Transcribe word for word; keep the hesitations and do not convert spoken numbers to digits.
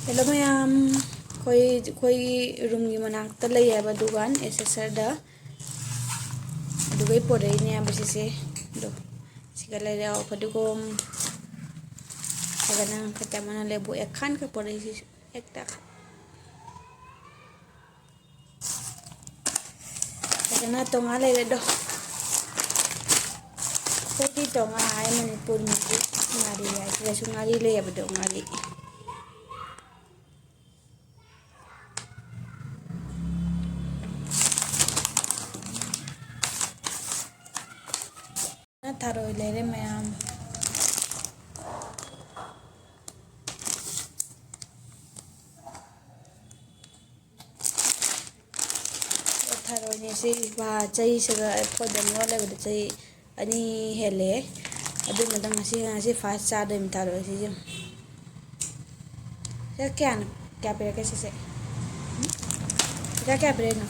Hello ꯃꯌꯥꯝ, ꯑꯩꯈꯣꯏ ꯑꯩꯈꯣꯏꯒꯤ ꯔꯨꯝꯒꯤ ꯃꯅꯥꯛꯇ ꯂꯩ ꯍꯥꯏꯕ ꯗꯨꯀꯥꯟ ꯑꯦꯁ ꯑꯦꯁ ꯑꯥꯔꯗ, ꯑꯗꯨꯗꯩ ꯄꯣꯔꯛꯏꯅꯦ ꯍꯥꯏꯕ ꯁꯤꯁꯦ꯫ ꯑꯗꯣ ꯁꯤꯒ ꯂꯩꯔꯦ ꯐꯗꯤꯒꯣꯝ, ꯐꯖꯅ ꯈꯛꯇ ꯑꯃꯅ ꯂꯩꯕꯨ ꯑꯦꯛꯈꯥꯟ ꯈꯛ ꯄꯣꯔꯛꯏ ꯁꯤꯁꯨ ꯍꯦꯛꯇ꯫ ꯐꯖꯅ ꯇꯣꯉꯥꯟ ꯂꯩꯔꯦ ꯑꯗꯣ꯫ ꯑꯩꯈꯣꯏꯗꯤ ꯇꯣꯉꯥꯟ ꯍꯥꯏ, ꯃꯅꯤꯄꯨꯔ ꯃꯤꯗꯤ ꯉꯥꯔꯤ ꯍꯥꯏ, ꯁꯤꯗꯁꯨ ꯉꯥꯔꯤ ꯂꯩꯌꯦꯕꯗꯣ, ꯉꯥꯔꯤ꯫ ꯊꯔꯣꯏ ꯂꯩꯔꯦ ꯃꯌꯥꯝ꯫ ꯊꯔꯣꯏꯅꯦ ꯁꯤ, ꯆꯍꯤꯁꯤꯒ ꯑꯩꯈꯣꯏꯗ ꯂꯩꯕꯗ ꯆꯍꯤ ꯑꯅꯤ ꯍꯦꯜꯂꯦ꯫ ꯑꯗꯨꯏ ꯃꯇꯨꯡ ꯉꯁꯤ, ꯉꯁꯤ ꯐꯥꯔꯁ ꯆꯥꯗꯣꯏꯅꯤ ꯊꯔꯣꯏ ꯁꯤꯁꯦ꯫ ꯁꯤꯗ ꯀꯌꯥꯅꯣ? ꯀꯌꯥ ꯄꯤꯔꯛꯀꯦ ꯁꯤꯁꯦ? ꯁꯤꯗ ꯀꯌꯥ ꯄꯤꯔꯛꯏꯅꯣ?